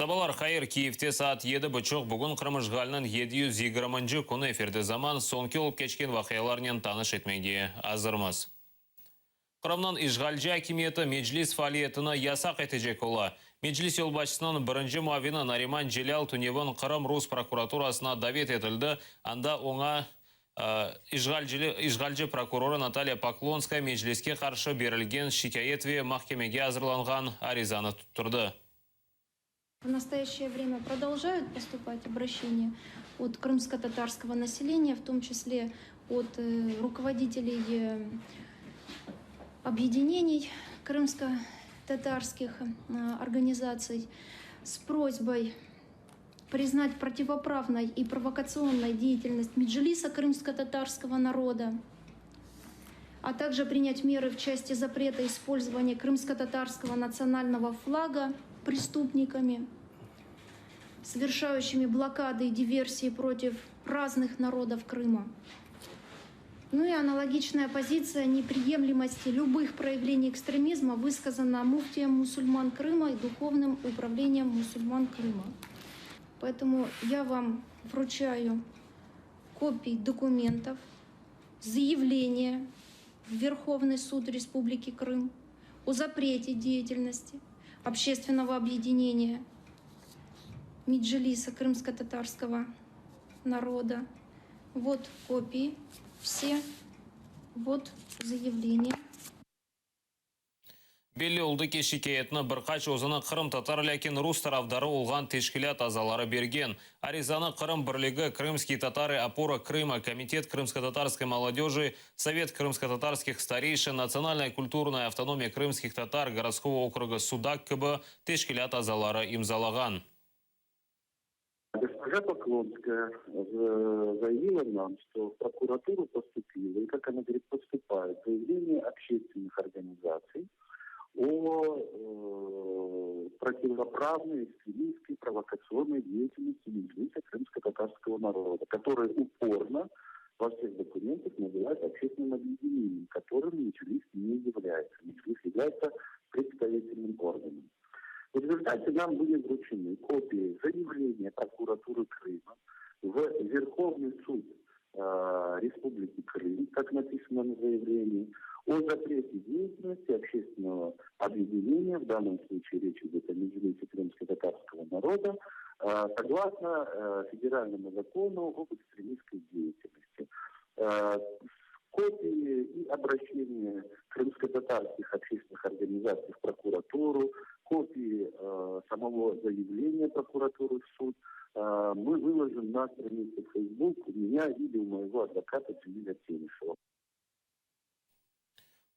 Sabalar hayır, Kiyevde saat yedi buçuq, bugün Qırım işğaliniñ 720-nci künü efirde Zaman, soñki olıp keçken vaqialarnen tanış etmege azırmız. Qırımnıñ işğalci akimiyeti Meclis faaliyetini yasaq etecek ola. Meclis yolbaşçısınıñ birinci muavini Nariman Celâl tünevin Qırım rus prokuraturasına davet etildi, anda oña işğalci prokurorı Natalya Poklonskaya Mecliske qarşı berilgen şikâyet ve mahkemege azırlanğan arizanı tuttırdı. В настоящее время продолжают поступать обращения от крымско-татарского населения, в том числе от руководителей объединений крымско-татарских организаций с просьбой признать противоправной и провокационной деятельность Меджлиса крымско-татарского народа, а также принять меры в части запрета использования крымско-татарского национального флага преступниками, совершающими блокады и диверсии против разных народов Крыма. Ну и аналогичная позиция неприемлемости любых проявлений экстремизма высказана муфтием мусульман Крыма и Духовным управлением мусульман Крыма. Поэтому я вам вручаю копии документов, заявление в Верховный суд Республики Крым о запрете деятельности общественного объединения Меджлиса крымско-татарского народа. Вот копии все, вот заявление. Belli oldı ki, şikâyetni bir qaç özüni qırımtatar, lâkin rus tarafdarı olğan teşkilât azaları bergen. Arizanı Qırım birligi, Krımskiye tatarı, Opora Krıma, Komitet krımskotatarskoy molodöji, Sovet krımskotatarskih stareyşin, Natsionalnaya kulturnaya avtonomiya krımskih tatar gorodskogo okruga Sudak kibi teşkilât azaları imzalağan. Госпожа Поклонская заявила нам, что в прокуратуру поступило, и, как она говорит, поступает заявление общественных организаций о э, противоправной, экстремистской, провокационной деятельности Меджлиса крымско-татарского народа, который упорно во всех документах называют общественным объединением, которым Меджлис не является. Меджлис является представительным органом. В результате нам были вручены копии заявления прокуратуры Крыма в Верховный суд э, Республики Крым, как написано на заявлении, о запрете деятельности общественного объединения, в данном случае речь идет о Меджлисе крымско-татарского народа, э, согласно э, федеральному закону об экстремистской деятельности. Э, копии и обращения крымско-татарских общественных организаций в прокуратуру, копии э, самого заявления прокуратуры в суд э, мы выложим на странице Facebook у меня или у моего адвоката Джемиля Тенишева.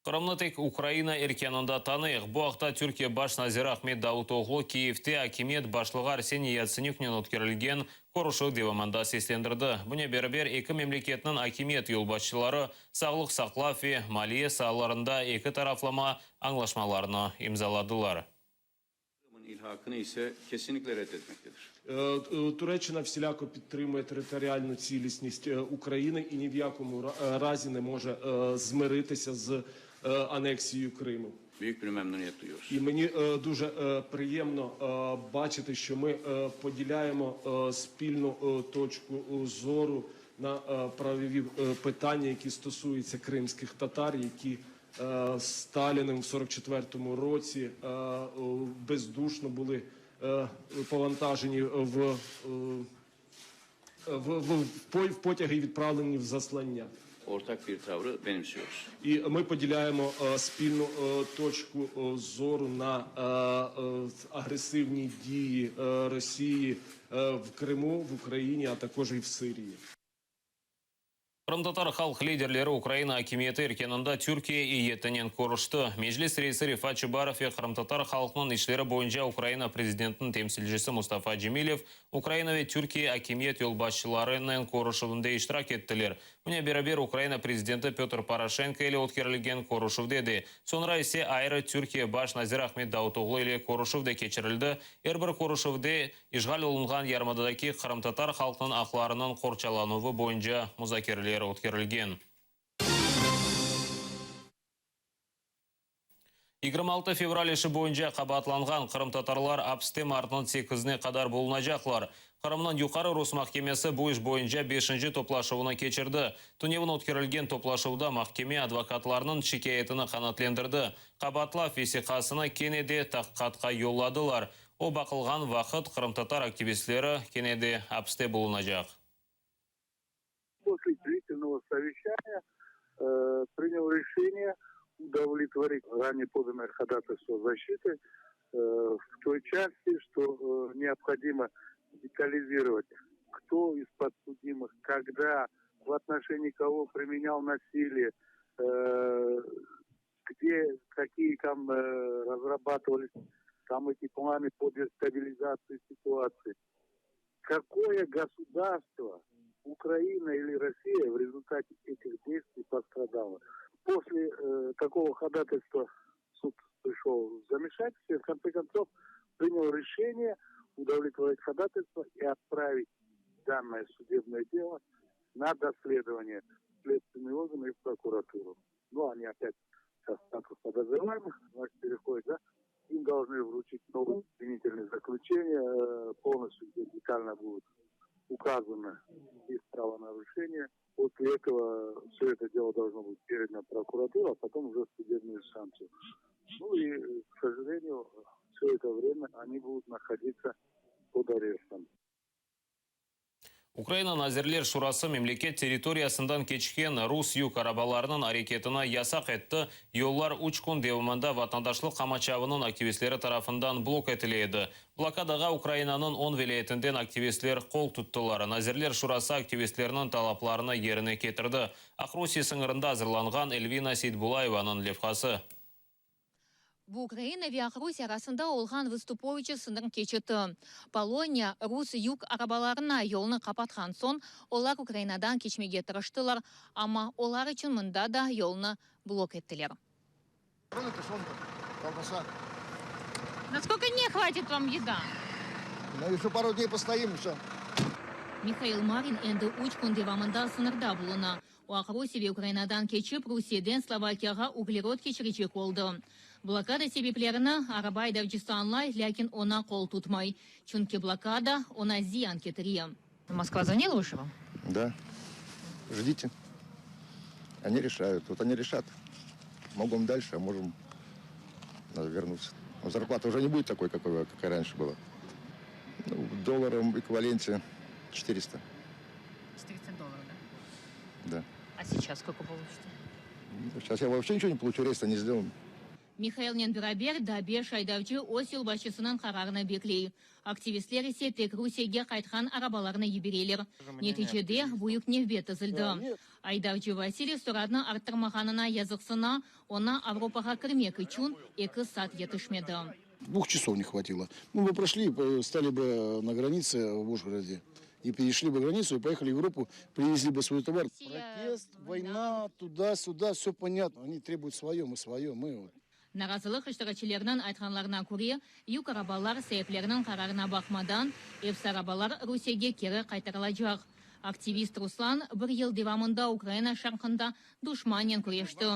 Qırımnı tek Ukraina erkânında tanıyıq. Bu aqta Türkiye baş naziri Ahmet Davutoğlu Kiyevde akimiyet başlığı Arseniy Yatsenüknen ötkerilgen körüşüv devamında seslendirdi. Bunen beraber, eki memleketniñ akimiyet yolbaşçıları sağlıq saqlav ve maliye saalarında eki taraflama añlaşmalarnı imzaladılar. Qırım'ın ilhakını ise kesinlikle reddetmektedir. Туреччина всіляко підтримує територіальну цілісність України і ні в якому разі не може змиритися з анексією Криму. Büyük bir memnuniyet duyuyoruz. І мені дуже приємно бачити, що ми поділяємо спільну точку зору на правові питання, які стосуються кримських татар, які Сталіним в 44-му році бездушно були повантажені в, в, в, в потяги і відправлені в заслання. Ortak bir tavrı benimsiyoruz. І ми поділяємо спільну точку зору на агресивні дії Росії в Криму, в Україні, а також і в Сирії. Qırımtatar halq liderleri Ukraina akimiyeti erkânında Türkiye eyyetinen körüşti. Meclis reisi Refat Çubarov ve qırımtatar halqınıñ işleri boyunca Ukraina prezidentiniñ temsilcisi Mustafa Cemilev Ukraina ve Türkiye akimiyet yolbaşçılarınen körüşüvinde iştirak ettiler. Bunen beraber Ukraina prezidenti Pötr Poroşenko ile ötkerilgen körüşüvde de, soñra ise ayrı Türkiye baş naziri Ahmet Davutoğlu ile körüşüv de keçirildi. Er bir körüşüvde İşğal olunğan yarımadadaki qırımtatar halqınıñ aqlarınıñ qorçalanuvı boyunca muzakereler ötkerilgen. 26 fevral işi boyunca qabaatlanğan qırımtatarlar apiste martnıñ sekizine qadar bulunacaqlar. Qırımnıñ Yuqarı rus mahkemesi bu iş boyunca beşinci toplaşuvını keçirdi. Tünevin ötkerilgen toplaşuvda mahkeme advokatlarnıñ şikâyetini qanaatlendirdi. Qabaatlav vesiqasını kene de taqiqatqa yolladılar. O baqılğan vaqıt qırımtatar aktivistleri kene de apiste bulunacaq. После длительного совещания принял решение удовлетворить ранее поданное ходатайство защиты в той части, что необходимо детализировать, кто из подсудимых, когда, в отношении кого применял насилие, где, какие там разрабатывались там эти планы по дестабилизации ситуации. Какое государство, Украина или Россия, в результате этих действий пострадало? После э, такого ходатайства суд пришел в замешательство и в конце концов принял решение удовлетворить ходатайство и отправить данное судебное дело на доследование в следственные органы и в прокуратуру. Ну, они опять со статус подозреваемых, значит, переходят, да, им должны вручить новое обвинительное заключение, э, полностью, где детально будут указаны их правонарушения. После этого все это дело должно быть передано в прокуратуру, а потом уже в судебную инстанцию. Ну и, к сожалению, все это время они будут находиться под арестом. Ukraina Nazirler Şurası memleket territoriyasından keçken rus yük arabalarınıñ areketini yasaq etti. Yollar üç kün devamında vatandaşlıq qamaçavınıñ aktivistleri tarafından blok etile edi. Blokadağa Ukrainanıñ on vilâyetinden aktivistler qol tuttılar. Nazirler Şurası aktivistlerniñ talaplarını yerine ketirdi. Aqrusiye sıñırında azırlanğan Elvina Seytbulayevanıñ levhası. Bu Ukraina ve Aqrusiye arasında olğan Vıstupoviçi sıñır keçiti. Poloniya rus yük arabalarına yolnı qapatqan soñ, olar Ukrainadan keçmege tırıştılar, amma olar içün mında da yolnı blok ettiler. Na skolko dney hvatit vam eda? Nu, еще пару дней постоим, и все. Mihail Marin endi üç kün devamında sıñırda buluna. O, Aqrusiye ve Ukrainadan keçip, Rusiyeden Slovakiyağa uglerod keçirecek oldı. Blokada sebeplerini araba aydavcısı añlay, lâkin oña qol tutmay, çünki blokada oña ziyan ketire. Moskva zvonila уже vam? Да. Ждите. Они решают. Вот они решат. Могем дальше, а можем надо вернуться. Но зарплата уже не будет такой, какой, какая раньше была. Ну, в долларовом эквиваленте 400. 400 долларов, да? Да. А сейчас сколько получите? Ну, Сейчас я вообще ничего не получу, рейс-то не сделан. Mihailnen beraber daa beş aydavcı öz yolbaşçısınıñ qararını bekley. Aktivistler ise tek Rusiyege qaytqan arabalarnı yibereler. Neticede büyük nevbet tizildi. Aydavcı Vasiliy suratnı arttırmağanına yazıqsına, oña Avropağa kirmek içün eki saat yetişmedi. Двух часов не хватило. Мы бы прошли, стали бы на границе в Ужгороде и перешли бы границу и поехали в Европу, привезли бы свой товар. Протест, война, туда-сюда, все понятно. Они требуют свое, мы свое, мы вот. Narazılıq iştirakçileriniñ aytqanlarına köre, yük arabalar saipleriniñ qararına baqmadan, episi arabalar Rusiyege keri qaytarılacaq. Aktivist Ruslan bir yıl devamında Ukraina şarqında duşmannen küreşti.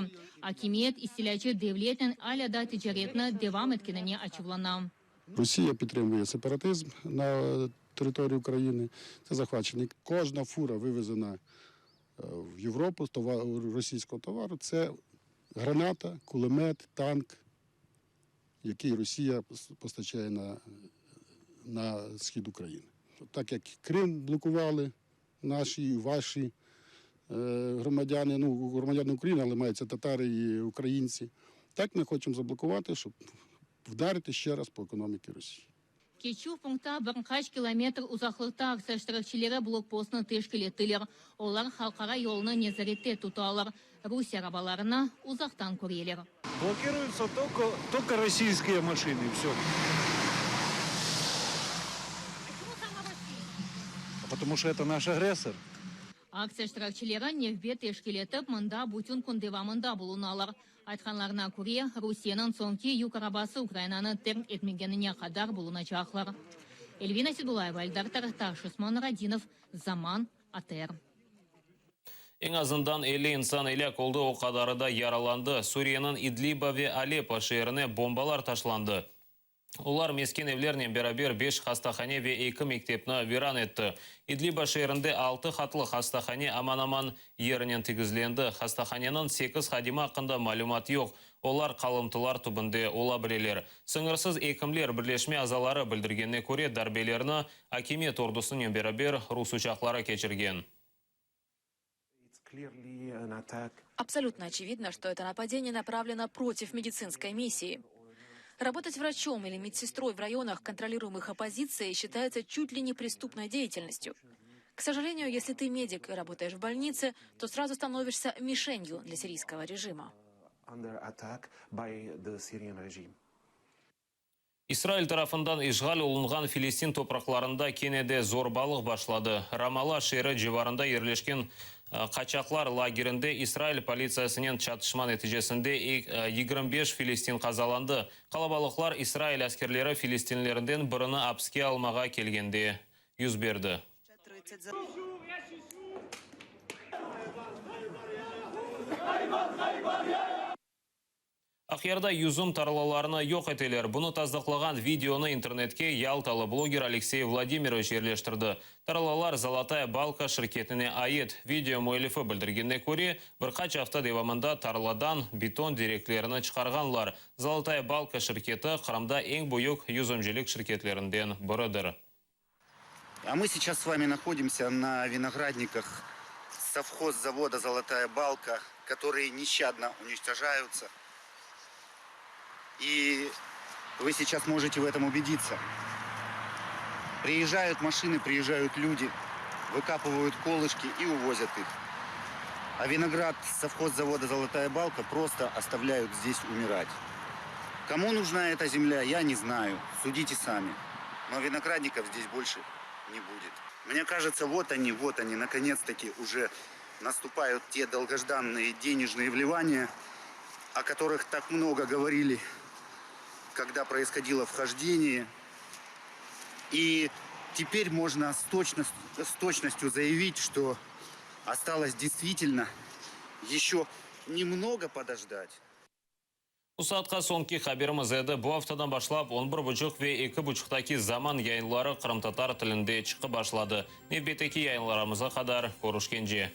Akimiyet istilâcı devletnen alâ daa ticaretni devam etkenine açuvlana. Росія підтримує сепаратизм на території України. Це захвачений. Кожна фура вивезена в Європу російського товару. Це граната, кулемет, танк, який Росія постачає на, на схід України. Так як Крим блокували наші і ваші громадяни, ну, громадяни України, але мається татари і українці, так ми хочемо заблокувати, щоб вдарити ще раз по економіці Росії. Keçüv punkta bir qaç kilometr uzaqlıqta aktsiya iştirakçileri blokpostnı teşkil ettiler. Olar halqara yolnı nezarette tutalar. Rusiye arabalarını uzaqtan köreler. Блокируются только, только российские машины, все. Потому что это наш агрессор. Aktsiya iştirakçileri nevbet teşkil etip, mında bütün kün devamında bulunalar. Aytqanlarına köre, Rusiyeniñ soñki yük arabası Ukrainanı terk etmegenine qadar bulunacaqlar. Elvina Sedulayeva, Eldar Tarahtaş, Osman Radinov, Zaman, ATR. Eñ azından 50 insan elâk oldı, o qadarı da yaralandı. Suriyeniñ İdliba ve Aleppo şeerine bombalar taşlandı. Olar mesken evlernen beraber beş hastahane ve eki mektepni viran etti. İdliba şeerinde altı qatlı hastahane aman-aman yernen tegizlendi. Hastahaneniñ sekiz hadimi aqqında malümat yoq, olar qalımtılar tübünde ola bileler. Sıñırsız ekimler birleşme azaları bildirgenine köre, darbelerni akimiyet ordusınen beraber rus uçaqları keçirgen. Абсолютно очевидно, что это нападение направлено против медицинской миссии. Работать врачом или медсестрой в районах, контролируемых оппозицией, считается чуть ли не преступной деятельностью. К сожалению, если ты медик и работаешь в больнице, то сразу становишься мишенью для сирийского режима. İsrail tarafından işğal olunğan Filistin topraqlarında kene de zorbalıq başladı. Ramala şeeri civarında yerleşken qaçaqlar lagerinde İsrail politsiyasınen çatışma neticesinde 25 filistin qazalandı. Qalabalıqlar İsrail askerleri filistinlerden birini apiske almağa kelgende yüz berdi. Aqyarda yüzüm tarlalarını yoq eteler. Bunı tasdıqlağan videonı internetke yaltalı bloger Aleksey Vladimiroviç yerleştirdi. Tarlalar Zolotaya balka şirketine ait. Video müellifi bildirgenine köre, bir qaç afta devamında tarladan beton direklerini çıqarğanlar. Zolotaya balka şirketi, Qırımda eñ büyük yüzümcilik şirketlerinden biridir. А мы сейчас с вами находимся на виноградниках совхоззавода «Золотая балка», которые нещадно уничтожаются. И вы сейчас можете в этом убедиться. Приезжают машины, приезжают люди, выкапывают колышки и увозят их. А виноград совхоззавода «Золотая балка» просто оставляют здесь умирать. Кому нужна эта земля, я не знаю. Судите сами. Но виноградников здесь больше не будет. Мне кажется, вот они, вот они, наконец-таки уже наступают те долгожданные денежные вливания, о которых так много говорили, когда происходило вхождение. И теперь можно с, точно, с точностью заявить, что осталось действительно еще немного подождать. Bu saatqa soñki haberimiz edi. Bu aftadan başlap on bir buçuq ve eki buçuqtaki Zaman yayınları qırımtatar tilinde çıqıp başladı. Nevbetteki yayınlarımızğa qadar körüşkence.